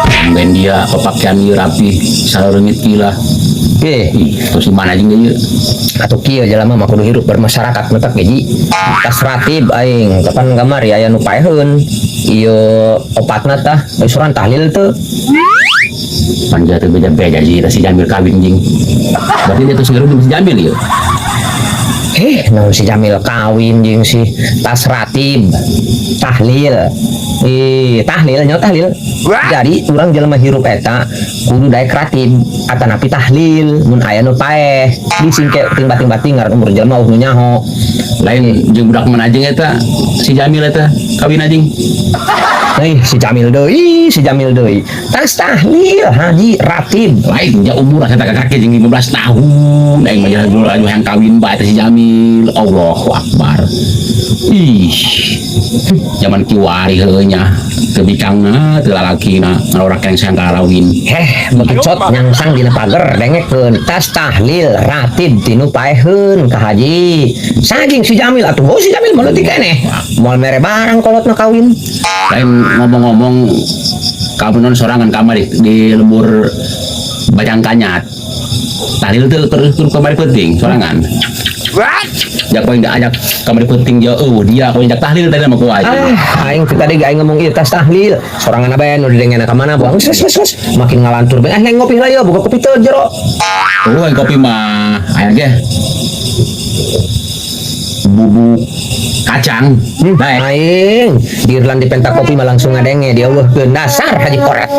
Tumben dia pakaian ieu rapi, saleungit gila. Eh, Ih, terus di mana jeung ieu? Atuh kieu jelema mah kudu hirup bermasyarakat matak ge, Ji. Tas ratib aing, kapan kamari aya nu paeheun. Ieu opatna tah, geus urang tahlil teu. Panja teu beja-beja sih si Jamil kawin jing. Berarti dia terus ngeru si Jamil ieu. Eh, naon si Jamil kawin jeung si tas ratib tahlil. Eh, tahlil nyawa tahlil. Jadi urang jelema hirup eta kudu daek ratib atanapi tahlil mun aya nu paeh. Disingke ting bating-bating ngaran umur jelema nu nyaho. Lain jeung budak mana jeung eta si Jamil eta kawin anjing. Eh, si Jamil deui, si Jamil deui. Tas tahlil haji ratib. Lain ja umur eta kakek jeung 15 tahun. Aing mah jalan dulu anu yang kawin bae eta si Jamil. Allahu Akbar. Ih. Zaman kiwari heuh nya. Teu bikangna, teu lalakina, ngalorak yang sayang kalawin. Heh, bekecot nyangsang dina pager dengekeun tas tahlil ratib tinu paeheun ka haji. Saging si Jamil atuh, oh si Jamil mah leutik keneh. Moal mere barang kolotna kawin. Lain ngomong-ngomong kamu non sorangan kamari di lembur Bajang Kanyat. Tahlil tuh keur kamari penting sorangan. Jak poin ajak kamari penting jauh oh, dia kau jak tahlil tadi sama ku aja. Ah, aing teh tadi aing ngomong ieu tas tahlil. Sorangan bae nu didengena ka mana buang wes wes wes. Makin ngalantur bae. Ah, neng ngopi lah yo, buka kopi teu jero. Oh, kopi mah aya ge. Bubuk kacang. Baik. Aing, di Irland dipenta kopi mah langsung ngadenge dia eueuhkeun dasar haji koret.